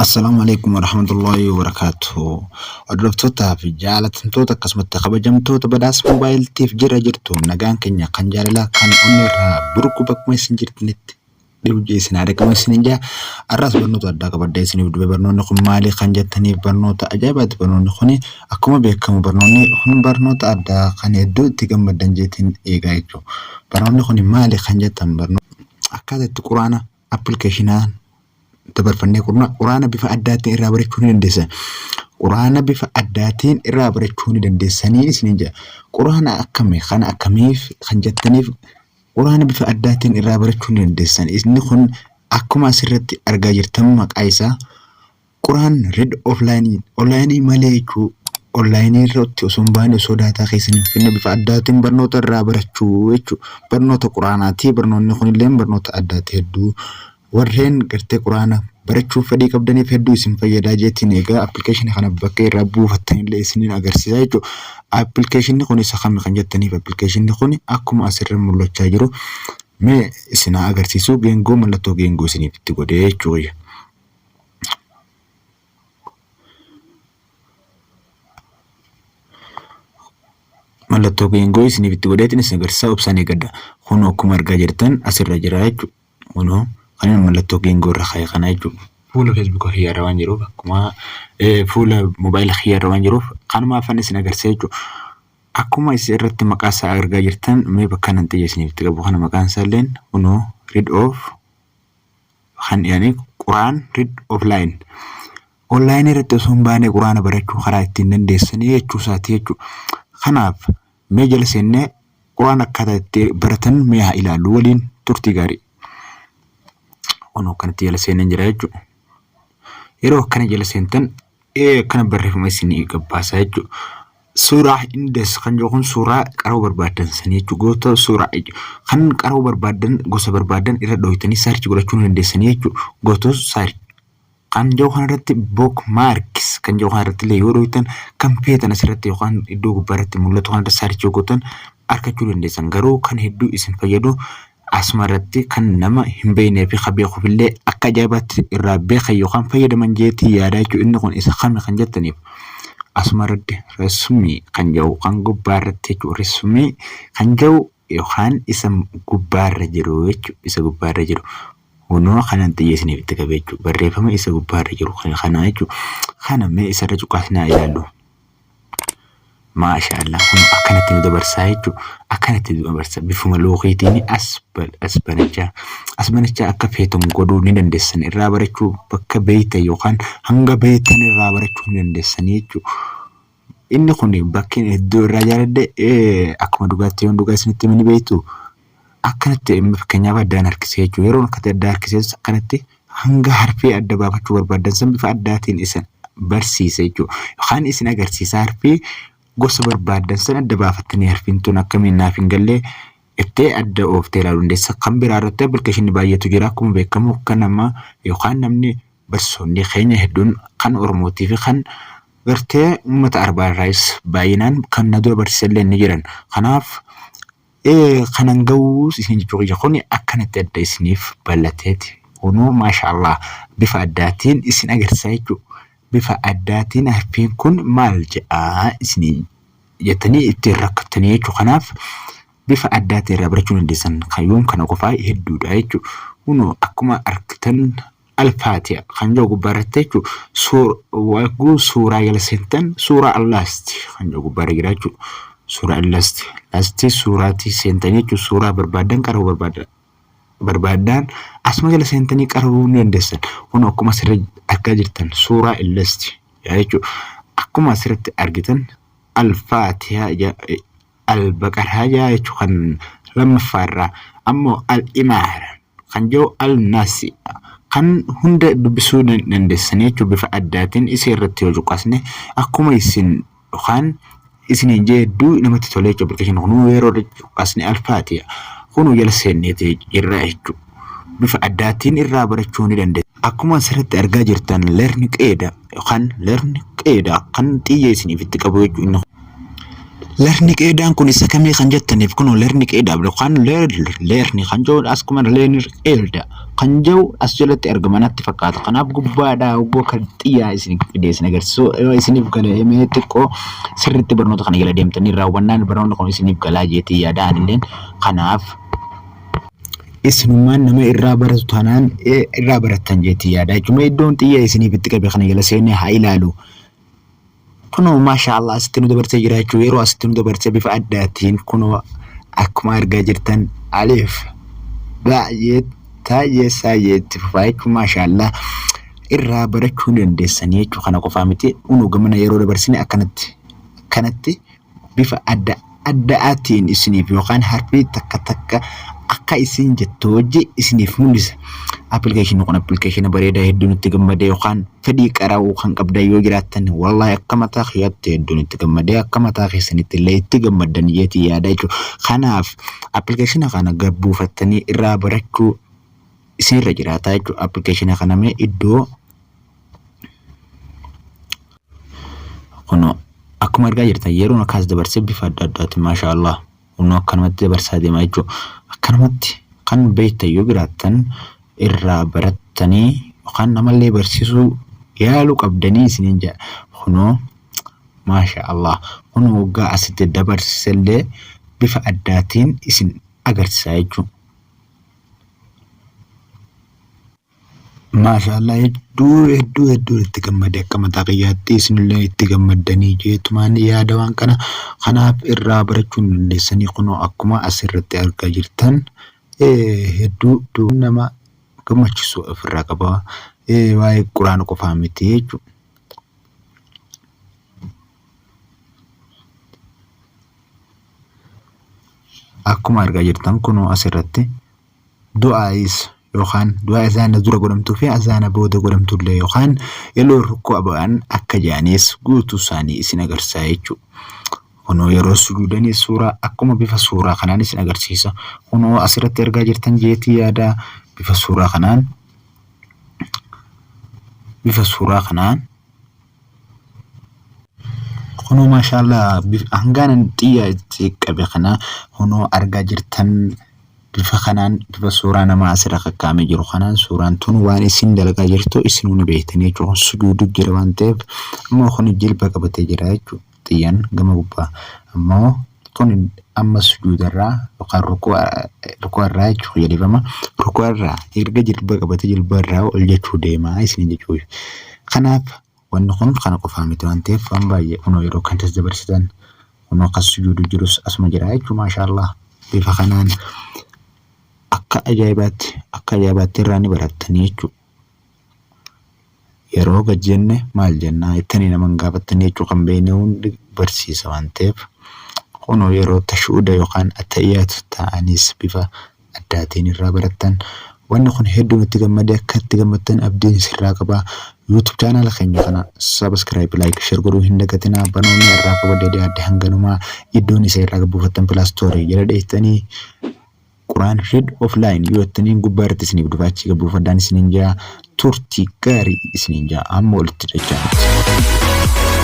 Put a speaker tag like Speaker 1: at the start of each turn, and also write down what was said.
Speaker 1: Assalaamu alaikum warahmatullahi wabarakaatuh. Hordoftootaa fi jaalatamtoota akkasumatti kabajamtoota badhaasa moobaayiltiif jira jirtu nagaan keenya kan jaalalaa kan onnee irraa burqu bakkuma isin jirtanitti dhibjee isin haadha qabu isin hin jaa. Har'as barnoota addaa qabadhee isiniif dhufe. Barnoonni kun maali kan jettaniif, barnoota ajaa'ibaati. Barnoonni kun akkuma beekamu barnoonni kun barnoota addaa kan hedduu itti gammaddan jeetiin eegaa jechuudha. Barnoonni kun maali kan jettan, barnoota akkaataa itti quraana appilikeeshinaan dabarfannee quraana bifa addaatiin irraa barachuu ni dandeessan. Quraana bifa addaatiin irraa barachuu ni dandeessanii isiniin jedha. Quraana akkami kana akkamiif kan jettaniif, quraana bifa addaatiin irraa barachuu ni dandeessan. Inni kun akkuma asirratti argaa jirtan maqaa isaa Quraan Read Offline, online malee jechuu, online irratti osoo hin baane, osoo daataa keessan hin finne bifa addaatiin barnoota irraa barachuu jechuudha. Barnoota quraanaati. Barnoonni kunillee barnoota addaati, hedduu warreen gartee quraana barachuuf fedhii qabdaniif hedduu isin fayyadaa jeetiin egaa appilikeeshinii kana bakka irraa buufattanillee isiniin agarsiisa jechuudha. Appilikeeshinni kun isa kami kan jettaniif, appilikeeshinni kun akkuma asirra mul'achaa jiru mee isin haa agarsiisu, geengoo mallattoo geengoo isiniif itti godhee jechuudha. Mallattoo geengoo isiniif itti godheetiin isin agarsiisaa, obsaan eeggadha. Kun akkuma argaa jirtan asirra jira jechuudha. Kunoo kan inni mallattoo geengoo irra kaa'e kana jechuudha. Fuula feesbuuka kiyyaarra waan jiruuf, akkuma fuula moobaayila kiyyaarra waan jiruuf kanumaaf isin agarsiisa jechuudha. Akkuma isin irratti maqaa isaa argaa jirtan, mee bakka nan xiyya isiniif itti qabu kana maqaan isaa illeen kunoo read off kan yaani Quraan read offline. Online irratti osoo hin baane quraana barachuu karaa ittiin dandeessanii jechuu isaati jechuudha. Kanaaf mee jala seennee quraana akkaataa itti baratan mee haa ilaallu, waliin turtii gaarii. Kunoo akkanatti jala seeneen jira jechuudha. Yeroo akkana jala seentan akkana barreeffama isinii gabbaasaa jechuudha. Suuraa index kan jedhu kun suuraa qaroo barbaaddan sanii jechuudha. Goota suuraa kan qaroo barbaaddan, gosa barbaaddan irra dhooytanii search godhachuu ni dandeessanii jechuudha. Goota search kan jedhu kanarratti, bookmarks kan jedhu kanarratti illee yoo dhooytan, kan feetan asirratti yookaan iddoo gubbaa irratti mul'atu kanarratti search yoo gootan argachuu dandeessan. Garuu kan hedduu isin fayyadu asuma irratti kan nama hin beeknee fi kan beekuuf illee akka ajaa'ibaatti irraa beekan yookaan fayyadaman jeetii yaadaa jechuudha. Inni kun isa kami kan jettaniif, asuma irratti resume kan jedhu kan gubbaa irratti jechuudha. Resume kan jedhu yookaan isa gubbaarra jiru jechuudha. Isa gubbaarra jiru. Kunoo kanan xiyya isiniif itti qabe jechuudha. Barreeffama isa gubbaarra jiru kana jechuudha. Kana mee isarra cuqaasnaa ilaallu. Maasha Allah, kun akkanatti nu dabarsaa jechuudha. Akkanatti nu dabarsa, bifuma lookiitiin as as banachaa as banachaa akka feetan godhuu ni dandeessan. Irraa barachuu bakka beektan yookaan hanga beektan irraa barachuu ni dandeessanii jechuudha. Inni kun bakkeen hedduu irraa jaaladhe, akkuma dhugaatti yoon dhugaa isinitti hime ni beektu. Akkanatti fakkeenyaaf addaan harkisee jechuudha. Yeroon akkatti addaan harkisee akkanatti hanga harfii adda baafachuu barbaaddan san bifa addaatiin isin barsiisa jechuudha. Yookaan isin agarsiisa, harfii gosa barbaaddan san adda baafattanii harfiin tun akkamiin naaf hin galle ittee adda ooftee ilaaluu dandeessa. Kan biraa irratti appilikeeshinii baay'eetu jira. Akkuma beekamu kan nama yookaan namni barsiisonni keenya hedduun kan Oromootii fi kan gartee uummata Arbaa irraayis baay'inaan kan na dura barsiisan illee ni jiran. Kanaaf kanan ga'uu isin jechuu kiyya, kun akkanatti adda isiniif bal'ateeti. Kunoo maasha Allah bifa addaatiin isin agarsiisa jechuudha. Bifa addaatiin harfiin kun maal jedhaa isinii jettanii ittiin rakkattanii jechuudha. Kanaaf bifa addaatiin irraa barachuu dandeessan, kaayyoon kana qofaa hedduudha jechuudha. Kunoo akkuma argitan Alfaatiha kan jedhu gubbaa irratti jechuudha. Wagguu suuraa jala seentan suuraa Allaasti kan jedhu gubbaa irra jira jechuudha. Suuraa Allaasti. Lasti suuraatii seentanii jechuudha. Suuraa barbaadan qaruu barbaadan barbaadan asuma jala seentanii qaruu ni dandeessan. Kun akkuma asirra argaa jirtan suuraa Allaasti jechuudha. Akkuma asirratti argitan Alfaatiha, Al-Baqaraa jechuun kan lammaffaa irraa ammoo Al-Imaara kan jiru, Al-Naasi kan hunda dubbisuu dandeessanii jechuun bifa addaatiin isa irratti yoo cuqasne akkuma isin yookaan isiniin jee hedduu namatti tolee jechuudha. Appilikeeshinii kun yeroo cuqasne Al-Faatiha kunuu jala seenneeti jirra jechuudha. Bifa addaatiin irraa barachuu ni dandeessa. Akkuma asirratti argaa jirtan learn qeeda yookaan learn qeeda kan xiyya isiniif itti qabu jechuudha. Learn qeedaan kun isa kamii kan jettaniif, kun learn qeeda yookaan learn kan jedhu, akkuma learn qeeda kan jedhu as jalatti argama natti fakkaata. Kanaaf gubbaadhaa hogguu akka xiyyaa isin fidee isin agarsiisu yoo isiniif gale mee xiqqoo sirriitti barnoota kana jala deemtanii raawwannaan barnoonni kun isiniif galaa jeetii yaada anilleen. Kanaaf isinummaan nama irraa baratu taanaan irraa barattan jeetii yaada jechuudha. Iddoon xiyya isiniif itti qabe kana jala seenee haa ilaalu. Kunoo maashaa Allah asitti nu dabarsee jira jechuudha. Yeroo asitti nu dabarsee bifa addaatiin kunoo akkuma argaa jirtan alif baay'ee taayee saayee itti fufaa jechuun maashaa Allah irraa barachuu ni dandeessanii jechuudha. Kana qofaa miti kunoo gamana yeroo dabarsine akkanatti akkanatti bifa adda addaatiin isiniif yookaan harfii takka takka akka isin jettu wajji isiniif mul'isa. Appilikeeshinni kun appilikeeshina bareedaa hedduun itti gammadee yookaan fedhii qara'uu kan qabdan yoo jiraattan wallahi akka mataa kiyyaatti hedduun itti gammadee akka mataa keessanitti illee itti gammaddan jeetii yaada jechuudha. Kanaaf appilikeeshina kana gad buufattanii irraa barachuu isinirra jiraata jechuudha. Appilikeeshina kana mee iddoo Kunoo akkuma argaa jirtan yeroon akkas dabarsee bifa adda addaatiin maashaa Allah kunoo akkanumatti dabarsaa deema jechuudha. Akkanumatti kan beektan yoo jiraattan irraa barattanii yookaan namallee barsiisuu yaaluu qabdanii isiniin jedha. Kunoo maashaa Allah kunoo waggaa asitti dabarsellee bifa addaatiin isin agarsiisa jechuudha. Maashaallah hedduu hedduu hedduu itti gammade akka mataa kiyyaatti isinillee itti gammaddanii jeetumaan yaada waan kana kanaaf irraa barachuu hin dandeessanii kunoo akkuma asirratti argaa jirtan hedduu nama gammachiisu ofirraa qaba waa'ee quraana qofaa miti jechuudha. Akkuma argaa jirtan kunoo asirratti du'aayis yookaan du'aa azaana dura godhamtuu fi azaana booda godhamtullee yookaan yeroo rukkoo ba'an akka jedhanis guutuu isaanii isin agarsiisa jechuudha. Kunoo yeroo sujuudanis suuraa akkuma bifa suuraa kanaan isin agarsiisa. Kunoo asirratti argaa jirtan jeetii yaadaa bifa suuraa kanaan bifa suuraa kanaan Kunoo maashaallah hangaan xiyya itti qabe kana kunoo argaa jirtan bifa kanaan bifa suuraa namaa asirra kakkaa'amee jiru kanaan suuraan tun waan isin dalagaa jirtu isinuu ni beektanii jechuudha. Kun sujuudu jira waan ta'eef ammoo kun jilba qabatee jira jechuudha. Xiyyaan gama gubbaa ammoo kun amma sujuudarraa yookaan rukuu irraa jechuudha jedhama. Rukuu irraa erga jilba qabatee jilba irraa ol jechuu deema isin jechuudha. Kanaaf wanni kun kana qofaa miti waan ta'eef waan baay'ee kunoo yeroo kan tas dabarsitan kunoo kan sujuudu jirus asuma jira jechuudha maashaallah bifa kanaan akka ajaa'ibaatti akka ajaa'ibaatti irraa ni barattanii jechuudha. Yeroo gad jenne maal jennaa jettanii nama hin gaafattanii jechuu kan beekne hundi barsiisa waan ta'eef kunoo yeroo tashuuda yookaan atta'iyyaatu ta'anis bifa addaatiin irraa barattan. Wanni kun hedduu nutti gammadee akka itti gammaddan abdiin sirraa qaba. YouTube chaanaala keenya kana subscribe, like, share godhuu hin dagatinaa. Barnoonni irraa qabadee dhiyaadde hanganumaa iddoon isa irraa buufattan Play Store jala dheettanii Quran Read Offline yoo jettaniin gubbaa irratti isiniif dhufa achii gad buufadhaan isiniin jaa turtii gaarii isiniin jaa amma walitti dachaanitti.